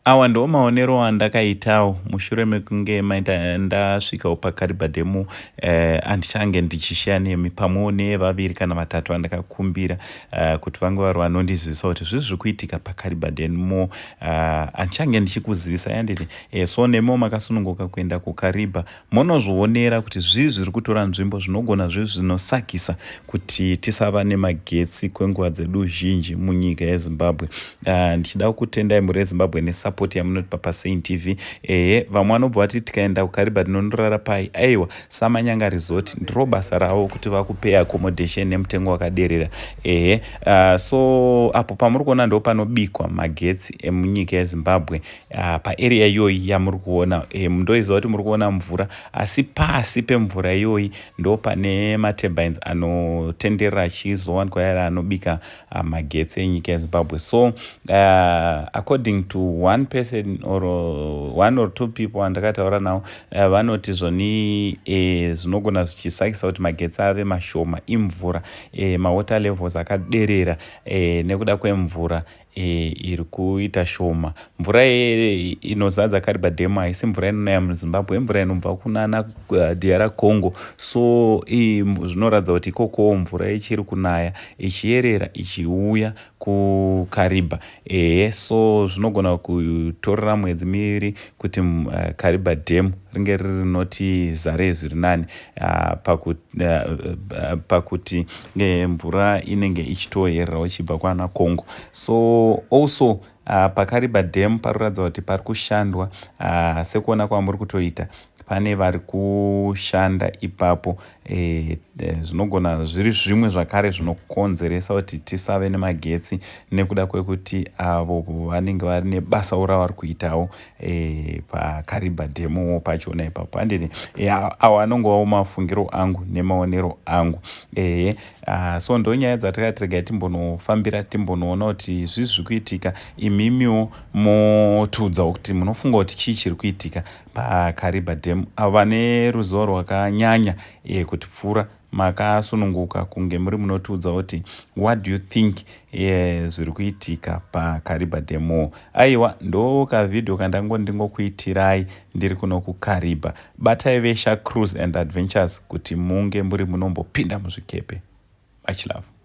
Awa ndiwo maonero andakaitawo mushure mekunge maita ndasvikawo paKariba Dam andichange ndichisheya nemi pamwewo nevaviri kana vatatu vandakakumbira kuti vange vari vanondizivisa kuti zvii zviri kuitika paKariba Dam. Andichange ndichikuzivisai handiti? So nemiwo makasununguka kuenda kuKariba monozvionera kuti zvii zviri kutora nzvimbo zvinogona zviri zvinosakisa kuti tisava nemagetsi kwenguva dzedu zhinji munyika yeZimbabwe. Ndichida kutendai mhuri yeZimbabwe nesapoti yamunotipa paSaint TV. Ehe, vamwe vanobva vati tikaenda kuKariba tinonorara pai? Aiwa, Samanyanga Resort ndiro basa ravo kuti vakupei accommodation nemutengo wakaderera. Ehe, so apo pamuri kuona ndo panobikwa magetsi emunyika yeZimbabwe paarea iyoyi yamuri kuona. Ndoiziva kuti muri kuona mvura, asi pasi pemvura iyoyi ndo pane maturbines anotenderera achizowanikwa yari anobika magetsi enyika yeZimbabwe. So according to one person or one or two people andakataura navo, vanoti zvoni zvinogona zvichisakisa kuti magetsi ave mashoma imvura, mawater levels akaderera nekuda kwemvura iri kuita shoma. Mvura inozadza Kariba Dam haisi mvura inonaya muZimbabwe, imvura inobva kunana DR Congo. So zvinoratidza kuti ikokowo mvura ichiri kunaya ichiyerera ichiuya kuKariba. Ehe, so zvinogona kutorera mwedzi miviri kuti Kariba Dam ringe riri rinoti zarei zviri nani pakuti mvura inenge ichitoyererawo ichibva kwana Congo. So also paKariba Dam pari kuratidza kuti pari kushandwa sekuona kwamuri kutoita, pane vari kushanda ipapo. Zvinogona zviri zvimwe zvakare zvinokonzeresa kuti tisave nemagetsi nekuda kwekuti avo vanenge vari nebasawo ravari kuitawo paKariba Dam pachona ipapo, handiti? Awo anongovawo mafungiro angu nemaonero angu. Ehe, so ndo nyaya dzatakati regai timbonofambira, timbonoona kuti zvii zviri kuitika. Imimiwo motiudzawo kuti munofunga kuti chii chiri kuitika paKariba Dam. Avo vane ruzivo rwakanyanya kuti pfuura, makasununguka kunge muri munotiudza kuti what do you think zviri kuitika paKariba Dam. Aiwa, ndo kavhidhio kandango ndingokuitirai ndiri kuno kuKariba. Batai Vesha Cruise and Adventures kuti munge muri munombopinda muzvikepe. Much love.